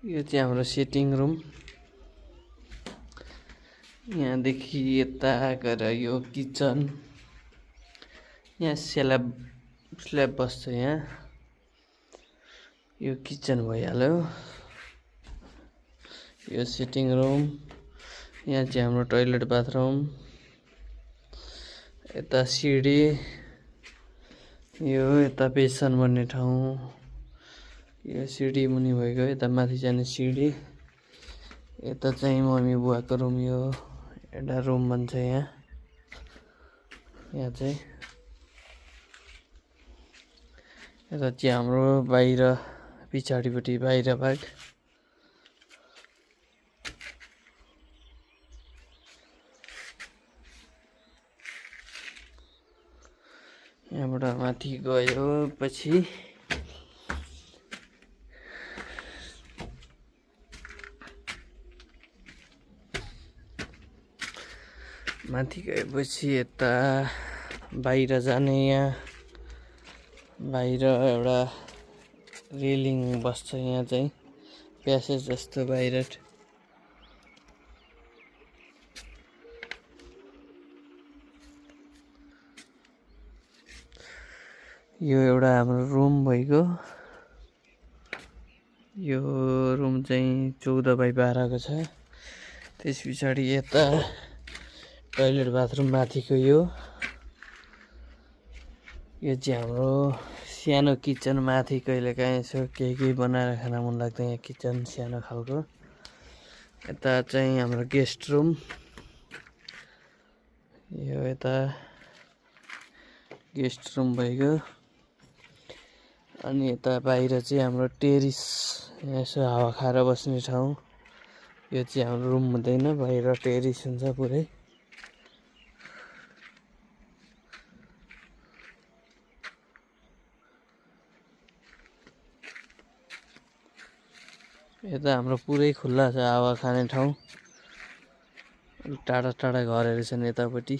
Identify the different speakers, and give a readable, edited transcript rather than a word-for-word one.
Speaker 1: यो चाहिँ हाम्रो सिटिङ रुम। यहाँदेखि यता गएर यो किचन। यहाँ स्ल्याब बस्छ यहाँ। यो किचन भइहाल्यो। यो सिटिङ रुम। यहाँ चाहिँ हाम्रो टोइलेट बाथरुम। यता सिडी। यो यता बेसन बन्ने ठाउँ। यो सिडी मुनि भएको यता माथि जाने सिडी। यता चाहिँ मम्मी बुवाको रुम। यो एउटा रुम बन्छ यहाँ। यहाँ चाहिँ यता चाहिँ हाम्रो बाहिर पछाडिपट्टि बाहिर भाग। यहाँबाट माथि गयो पछि माथि गएपछि यता बाहिर जाने। यहाँ बाहिर एउटा रेलिङ बस्छ यहाँ चाहिँ प्यासेज जस्तो बाहिर। यो एउटा हाम्रो रुम भइगयो। यो रुम चाहिँ 14x12 को छ। त्यस पछाडि यता टोइलेट बाथरुम माथिको यो चाहिँ हाम्रो सानो किचन। माथि कहिलेकाहीँ यसो केही बनाएर खान मन लाग्दा यहाँ किचन सानो खालको। यता चाहिँ हाम्रो गेस्ट रुम। यो यता गेस्ट रुम भइगयो। अनि यता बाहिर चाहिँ हाम्रो टेरिस। यसो हावा खाएर बस्ने ठाउँ। यो चाहिँ हाम्रो रुम हुँदैन, बाहिर टेरिस हुन्छ पुरै। यता हाम्रो पुरै खुल्ला छ हावा खाने ठाउँ। टाढा टाढा घरहरू छन् यतापट्टि।